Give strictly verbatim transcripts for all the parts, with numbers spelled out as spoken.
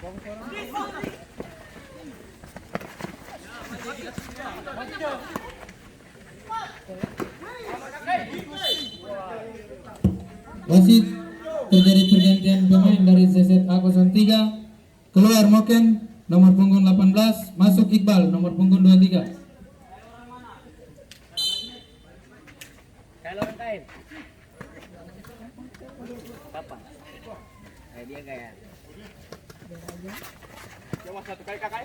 Wasit, terjadi pergantian pemain dari Z Z A kosong tiga, keluar Moken, nomor punggung delapan belas, masuk Iqbal, nomor punggung dua tiga. Kapan? Kayak dia kayak. Coba satu kali, Kakak.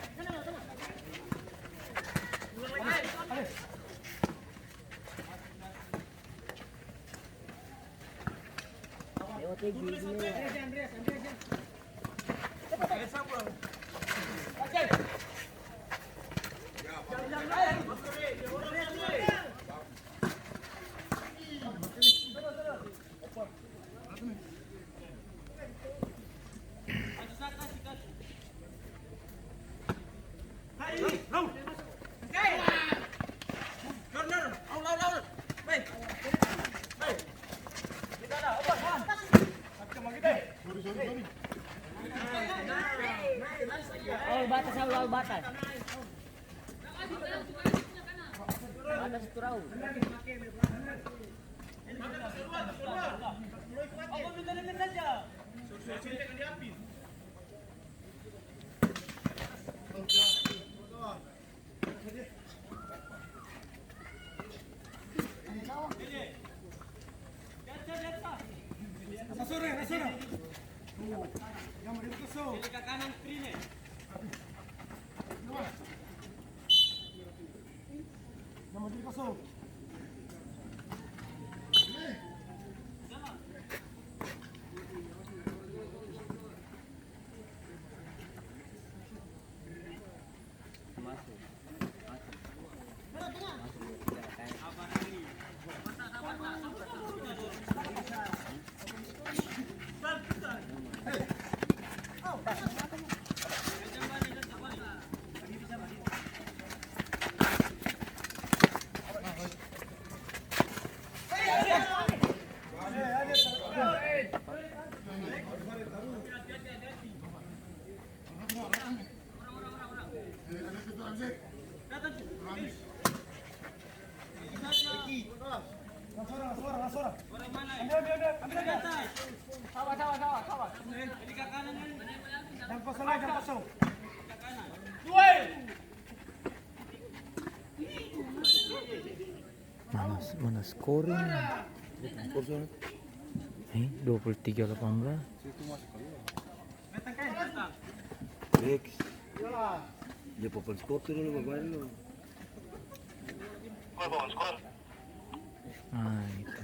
Lawan batas, lawan batas. Batas itu, Raul. Mana, mana skornya? Eh, dua puluh tiga delapan belas. Fix. Dia papan skor tuh dulu, Bapak, dulu. Ah, itu.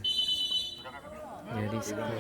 Jadi skor.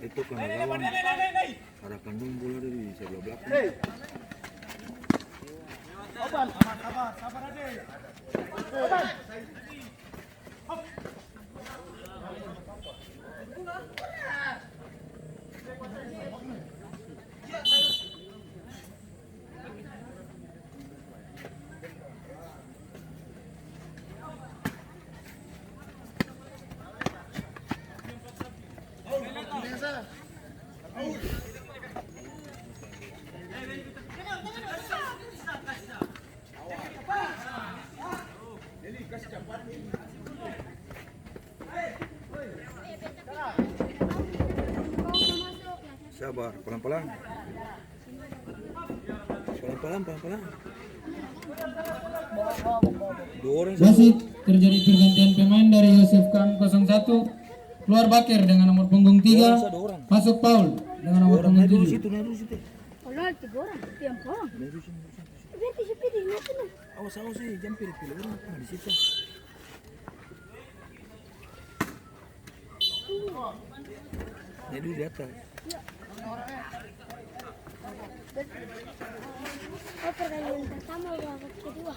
Itu karena gawang. Arahkan dong bola dari sebelah belakang. Sabar, palang-palang. Palang-palang, palang-palang. Dua orang. Wasit, terjadi pergantian pemain dari Yosef Kam kosong satu, keluar Bakir dengan nomor punggung tiga, masuk Paul dengan nomor punggung tujuh. Dua orang. Naik dulu situ, naik dulu situ. Padahal tiga orang, tiap orang. Naik dulu sini, naik dulu sini. Berarti si Pidi, naik dulu. Awas, awas, eh, jang pede-pede orang, ah, di situ. Dia dulu di atas. Oh, pertandingan pertama, babak kedua.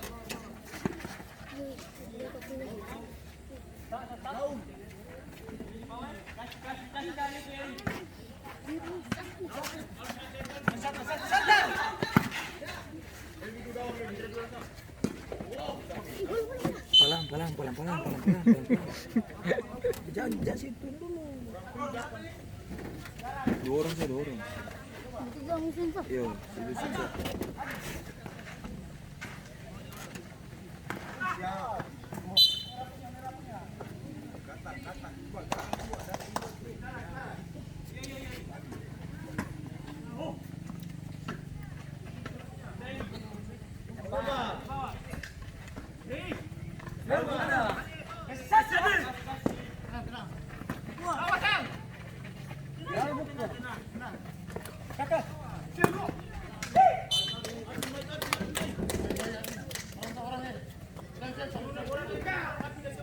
Palang, palang, palang. Jangan, jangan situ dulu. Dua orang saja, dua orang. Iya, itu susah.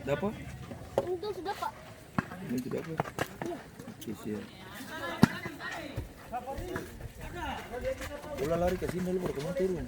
Dapa? Untung sudah, Pak. Ini tidak apa? Iya. Oke, siap. Bola lari ke sini dulu, baru kemana turun.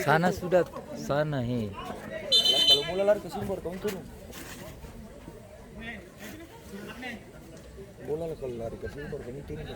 Sana sudah, sana, he. Kalau bola lari ke sini, baru kau turun. Bola lah kalau lari ke sini, baru kau turun.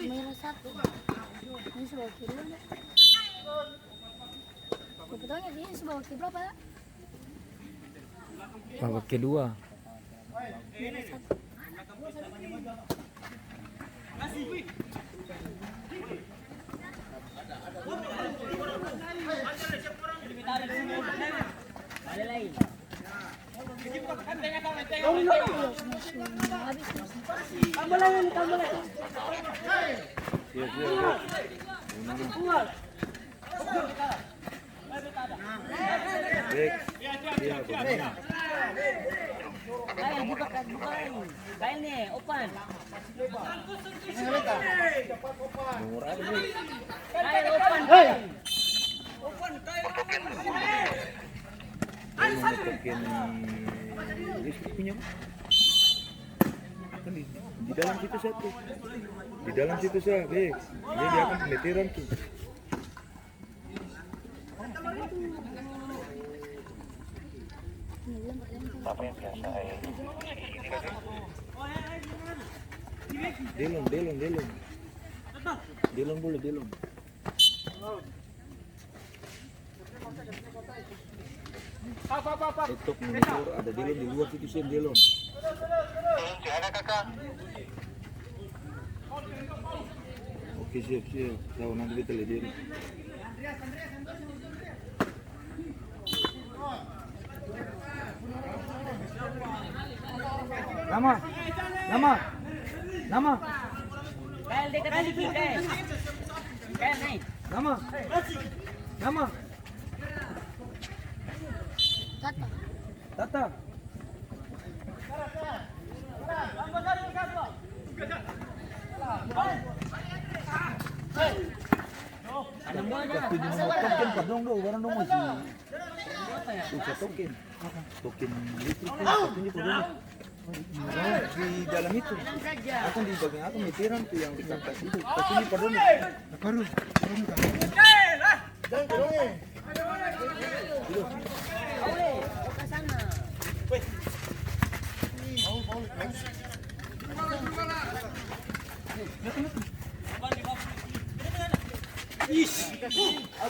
Merah satu. Ini sudah kedua, nih. Kebetulan ini sudah babak keberapa, ya? Babak kedua. Merah satu. Kael, buka, buka, Kael. Kael nih, open. Nomor ada, Bro. Kael, open, Kael. Kael mau token, Rizky punya. Kan di, di dalam situ satu. Di dalam situ sa, be. Dia, dia akan pemeteran tuh. Delon, Delon, Delon. Delon boleh, Delon. Etok monitor, ada Delon di luar situ, siap Delon. Oke, siap, siap. Tahu nanti beta lihat Delon. Nama? Nama? Nama? Kael dekat sedikit, Kael. Kael naik. Nama? Nama? Tata. Tata. Ada muanya. Waktu di nomor token, padong do, barang dong masih. Usa token. Token listrik tu, token di padong. Di dalam itu. Akan di bagian apa, meteran tu yang di atas itu. Token di padong. Baru, baru, Kak.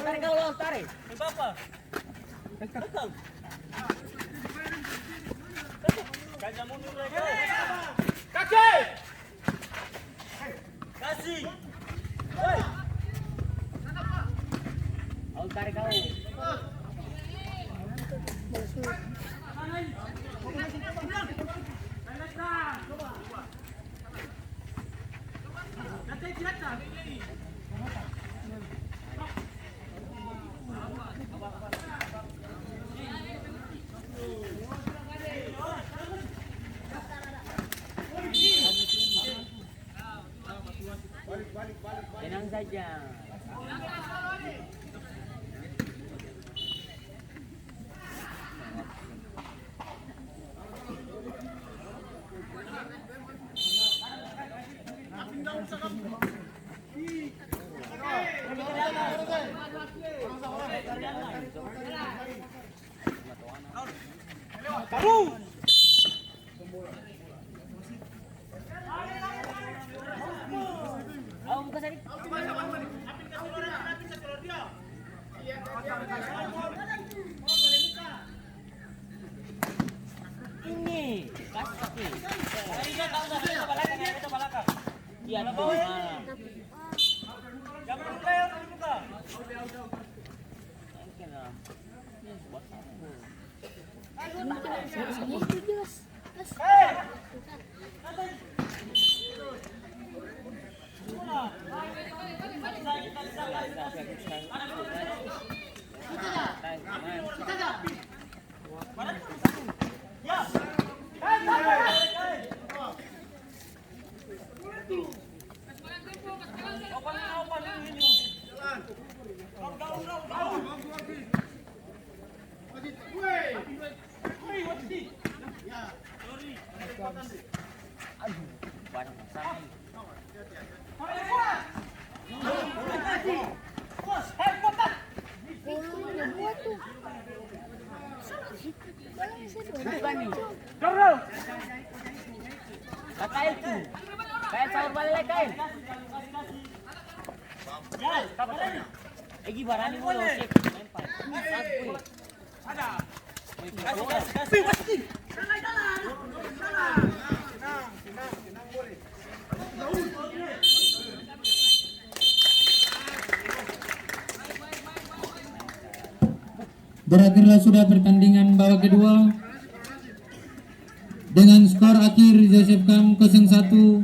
Tarik kau, Lon, tarik. Kaki! Kasi. Hei. Au tarik au. Tenang saja. Ini, kasih. Iya, tuh. Nah. Kael tu. Kael saur bale lai, Kael. Egi barani mo lo, sip. Lempar. Aku. Berakhirlah sudah pertandingan babak kedua dengan skor akhir Joseph Kam kosong satu,